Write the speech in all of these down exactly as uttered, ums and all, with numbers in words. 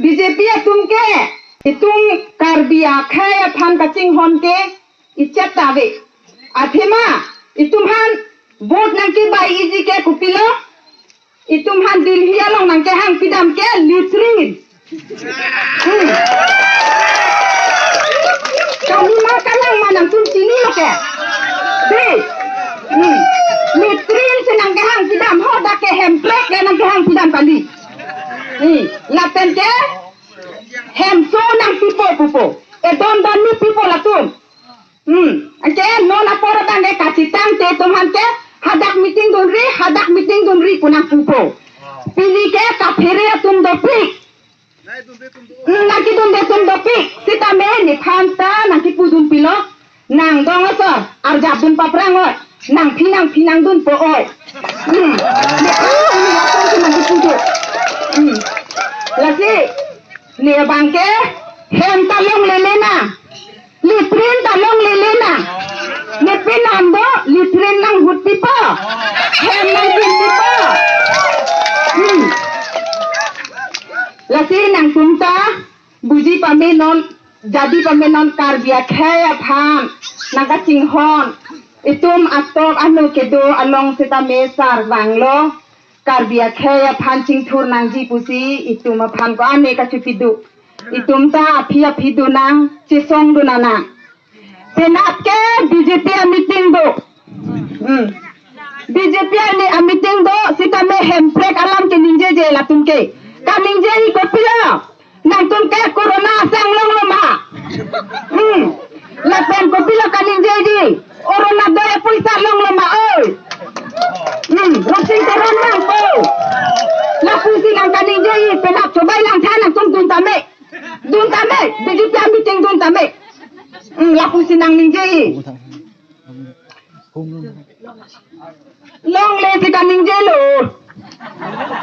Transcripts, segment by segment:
B J P atum ke, itum Karbi akhei aphan kachinghon ke ichet ta ave. Athema, itum aphan vote nangkebai-iji ke kopilo, itum aphan Delhi along nangkehang pidam ke latrine. Hmm. Kami ma kanang ma nangtum chinilo ke. Dei. Hmm. Latrine si nangkehang pidam ho, dak ke Hemprek ke nangkehang pidam kali. Hmm. Lapen ke hemso nangpipo pupo. Edon don ni pipo latum. Hmm. Anke non apor abang ke kachetang te itum aphan ke hadak meeting dunri, hadak meeting dunri pu nangpupo. Pini ke kaphere atum dopik. Hmm, nangkedunde atum dopik. Sitame nephan ta nangkepudun pilo. Nangdong asor, arjapdun paphrang oi. Nangphi nangphi nangdunpo oi. Hmm. Nephan ta nangkepudun. Hmm. Lasi, ne abang ke hem ta longle le nang. Latrine ta longle le nang. Ne penap do latrine nanghut pipo. Hem nangpin pipo. Hmm. Lasi nangtum ta buji pame non, jadi pame non Karbi akhei aphan nangkachinghon. Itum atok ano kedo along sitame sar vanglo. Karbi akhei aphan chingthur nangji pusi itum aphan ko ane kachipidu. Itum ta aphi aphi do nang, chesong do nang. Penap ke B J P a meeting do. Hmm. B J P a ni a meeting do, sitame Hemprek alam keningjeje latum ke. Kaningje-i kopilo. Nangtum ke corona asang longlo ma. Hmm. Lapen kopilo kaningjeji. Corona do e poisa longlo ma oi. Hmm. Rupsing Teron nangpo. Lapusi nang kaningje-i, penap chobai lang tha nangtum dun tame. Dun tame. B J P a meeting dun tame. Hmm. Lapusi nangningje-i. Longle si kaningjelo.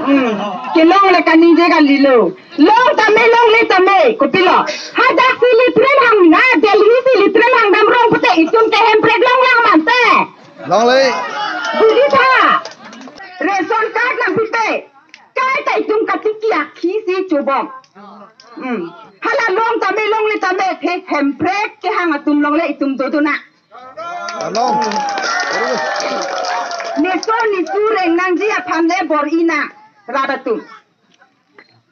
Hmm. Kelongle kaningje kalilo. Long tame longle tame. Kopilo. Hadak si latrine hang na, Delhi si latrine hangdam rong pute itum ke Hemprek longlang mante. Longle. Buji tha. Ration card nangpipe. Kaita itum katiki akhi si chobom. Hmm. Hala long tame longle tame the Hemprek kehang atum longle itum dodo nang. Along. Neso nesu reng nangji aphan le bor-i nang rat atum.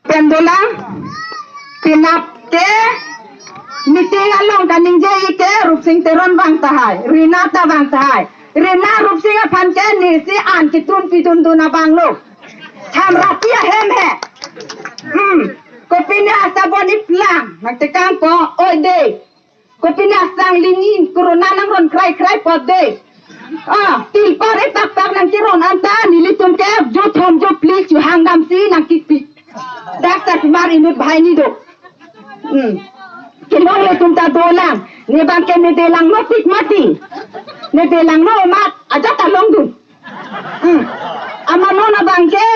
Pen dolang, penap ke meeting along kaningje-i ke Rupsing Teron vang tahai, Rina ta vang tahai. Rina Rupsing aphan ke nesi an ketun pidun dun abang lo. Thamrati ahem he. Hmm. Kopine asabon iplang, nangtekang ko, oi dei. Kopine asang lingin, corona nangron krai krai pot dei. Ah, tilpar etak tak nangkeron anta, nelitum ke, jo thom jo phli chu hangdam si nangkipi. Dak ta kumar inut bhai ni do. Hmm. Kelongle atum ta dolang. Ne abang ke ne delangno tik mati. Ne delangno mat, ajat ta longdun. Hmm. Amat non abang ke,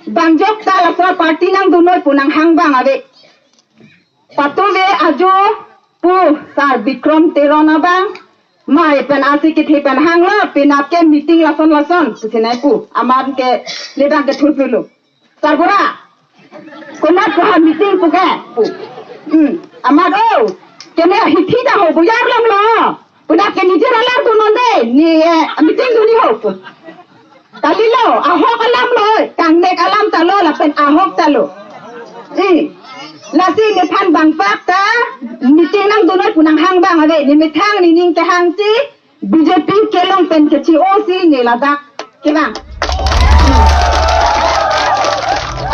bang jok ta laso party nangdun noi pu nanghang abang ave. Patuve ajo pu Sar Bikrom Teron abang. Mai pen asi kethe pen hanglo, penap ke meeting lason lason pusi nai pu. Amat ke ledang ke thut lulu. Sar Bura. Konat ko ha meeting pu ke pu. Hmm. Amat o. Kene hithi ta ho buyar longlo. Penap ke nijor alam dunnon dei, ne, eh, meeting dun ni ho. Kalilo, ahok alam lo, kangnek alam ta lo, lapen ahok ta lo. Eh, lasi nephan bang pak ta, meeting nangdun noi pu nanghang abang ave, ne methang nening kehang si, B J P kelong pen kechi-o si, ne ladak kevang.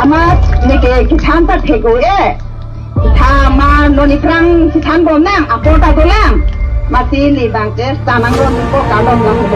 Amat ne ke kethan ta thek-o e. Kethan ma non iphrang kethan bom nang, apor ta dolang. Mati ne abang ke tanang ron ko kalom lang ko.